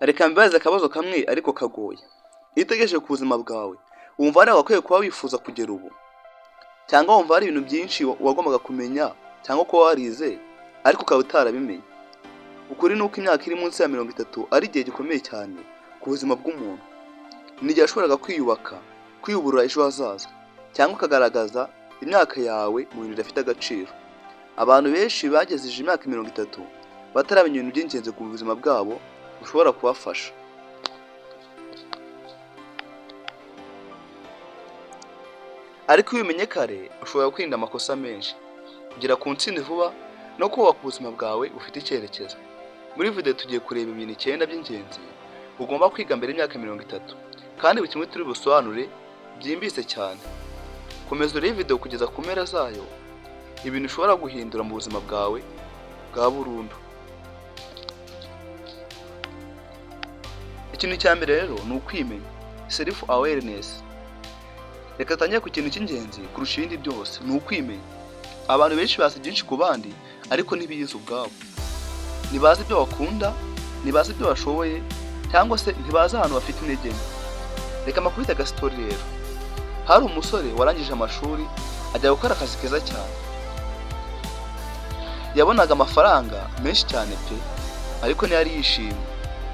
Reka mbibaze akabazo kamwe ariko kagoye. Iyo utekereje ku buzima bwawe, wumva hari wakwiye kuba wifuza kugera ubu? Cyangwa wumva hari ibintu byinshi wagombaga kumenya cyangwa kuba warize ariko ukaba utarabimenye? Ukuri ni uko imyaka iri munsi ya 30 ari igihe gikomeye cyane ku buzima bw'umuntu. Ni igihe washoboraga kwiyubaka, kwiyuburura ejo hazaza, cyangwa ukagaragaza imyaka yawe mu bintu bidafite agaciro. Abantu benshi bagejeje imyaka 30 bataramenya ibintu by'ingenzi ku buzima bwabo bushobora kubafasha. Ariko iyo ubimenye kare, ushobora kwirinda amakosa menshi, kugera ku ntsinzi vuba no kubaka ubuzima bwawe bufite icyerekezo. Muri video tugiye kureba ibintu 9 by'ingenzi ugomba kwiga mbere y'imyaka 30, kandi buri kimwe turi busobanure byimbitse cyane. Komeza urebe video kugeza ku mpera zayo, ibintu ushobora guhindura mu buzima bwawe bwa burundu. Ikintu cya mbere rero ni ukwimenya, self awareness. Reka dutangire ku kintu cy'ingenzi kurusha ibindi byose, ni ukwimenya. Abantu benshi bazi byinshi ku bandi ariko ntibiyizi ubwabo. Ntibazi ibyo bakunda, ntibazi ibyo bashoboye, cyangwa se ntibazi ahantu bafite intege nke. Reka mbakubite agasitori rero. Hari umusore warangije amashuri ajya gukora akazi keza cyane. Yabonaga amafaranga menshi cyane pe, ariko ntiyari yishimye.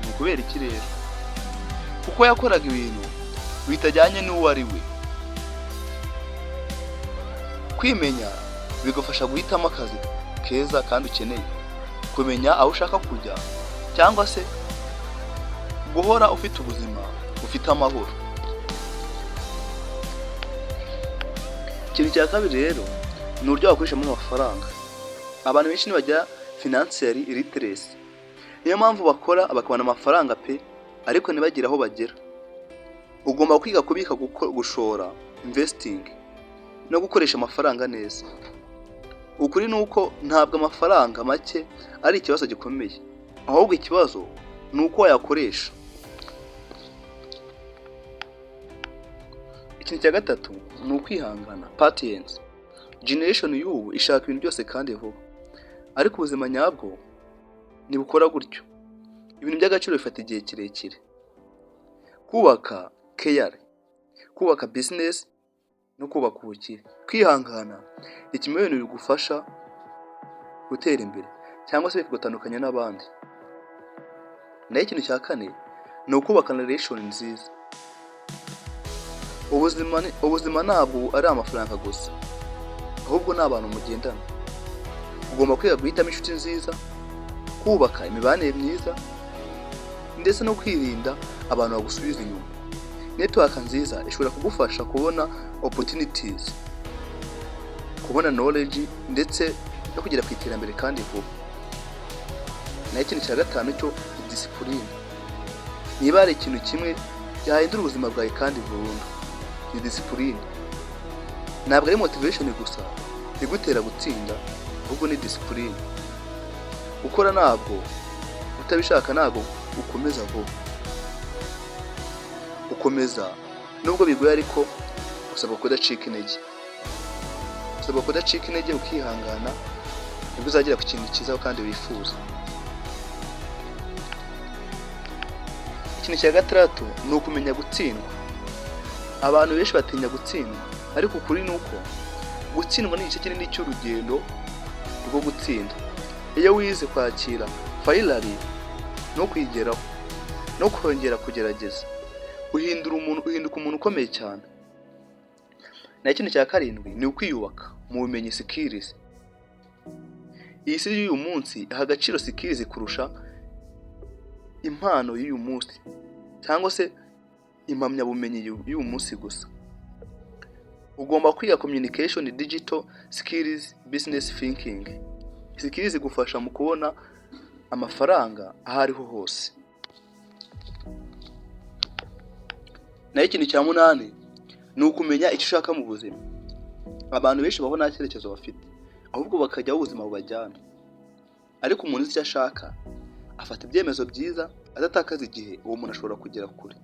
Ni ukubera iki rero? Kuko yakoraga ibintu bitajyanye n'uwo ari we. Kwimenya bigufasha guhitamo akazi keza kandi ukeneye, kumenya aho ushaka kujya, cyangwa se guhora ufite ubuzima bufite amahoro. Ikintu cya kabiri rero ni uburyo wakoreshamo amafaranga. Abantu benshi ntibagira financial literacy. Niyo mpamvu bakora bakabona amafaranga pe, ariko ntibagire aho bagera. Ugomba kwiga kubika, gushora, investing no gukoresha amafaranga neza. Ukuri ni uko ntabwo amafaranga make ari ikibazo gikomeye, ahubwo ikibazo ni uko wayakoresha. Ikintu cya gatatu ni ukwihangana, patience. Generation y'ubu ishaka ibintu byose kandi vuba, ariko ubuzima nyabwo ntibukora gutyo. Ibintu by'agaciro bifata igihe kirekire. Kubaka career, kubaka business no kubaka ubukire. Kwihangana ni kimwe mu bintu bigufasha gutera imbere cyangwa se bikagutandukanya n'abandi. Naho ikintu cya kane ni ukubaka relation nziza. Ubuzima ntabwo ari amafaranga gusa, ahubwo ni abantu mugendana. Ugomba kwiga guhitamo inshuti nziza, kubaka imibanire myiza, ndetse no kwirinda abantu bagusubiza inyuma. Network nziza ishobora kugufasha kubona opportunities, kubona knowledge ndetse no kugera ku iterambere kandi vuba. Naho ikintu cya gatanu cyo ni discipline. Niba hari ikintu kimwe cyahindura ubuzima bwawe kandi burundu, ni discipline. Ntabwo ari motivation gusa igutera gutsinda, ahubwo ni discipline. Gukora ntabwo utabishaka ntabwo ukomeza vuba. Ukomeza nubwo bigoye, ariko usabwa kudacika intege. Usabwa kudacika intege ukihangana, nibwo uzagera ku kintu cyiza kandi wifuza. Ikintu cya gatandatu ni ukumenya gutsindwa. Abantu benshi batinya gutsindwa, ariko ukuri ni uko gutsindwa ni igice kinini cy'urugendo rwo gutsinda. Iyo wize kwakira failure no kwigeraho no kongera kugerageza, uhindura umuntu, uhinduka umuntu ukomeye cyane. Naho ikintu cya karindwi ni ukwiyubaka mu bumenyi, skills. Iyi si y'uyu munsi iha agaciro skills kurusha impano y'uyu munsi cyangwa se impamyabumenyi y'uyu munsi gusa. Ugomba kwiga communication, digital skills, business thinking. Skills zigufasha mu kubona amafaranga aho ariho hose. Naho ikintu cya munani ni ukumenya icyo ushaka mu buzima. Abantu benshi babaho nta cyerekezo bafite, ahubwo bakajya aho ubuzima bubajyana. Ariko umuntu uzi icyo ashaka afata ibyemezo byiza adatakaza igihe, uwo muntu ashobora kugera kure.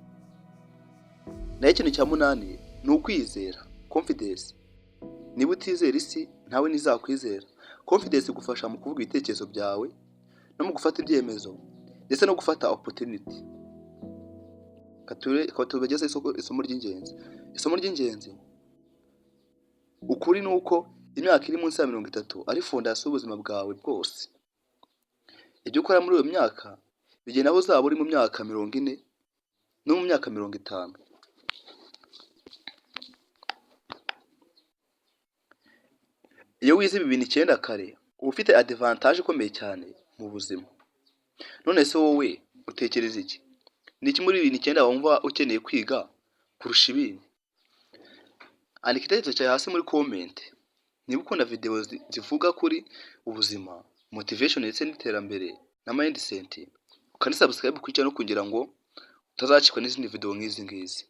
Naho ikintu cya munani ni ukwizera, confidence. Niba utizera isi, ntawe ntizakwizera. Confidence igufasha mu kuvuga ibitekerezo byawe no mu gufata ibyemezo, ndetse no gufata opportunity. Reka tubageze isomo ry'ingenzi. Isomo ry'ingenzi, ukuri ni uko imyaka iri munsi ya 30 ari fondasiyo y'ubuzima bwawe bwose. Ibyo ukora muri iyo myaka bigena aho uzaba uri mu myaka 40 no mu myaka 50. Iyo wize ibi bintu icyenda kare, uba ufite advantage ikomeye cyane mu buzima. None se wowe utekereza iki? Ni iki muri ibi bintu icyenda wumva ukeneye kwiga kurusha ibindi? Andika igitekerezo cyawe hasi muri comment. Niba ukunda videwo zivuga kuri ubuzima, motivation ndetse n'iterambere na mindset, ukande subscribe kuri channel kugira ngo utazacikwa n'izindi videwo nk'izi ngizi.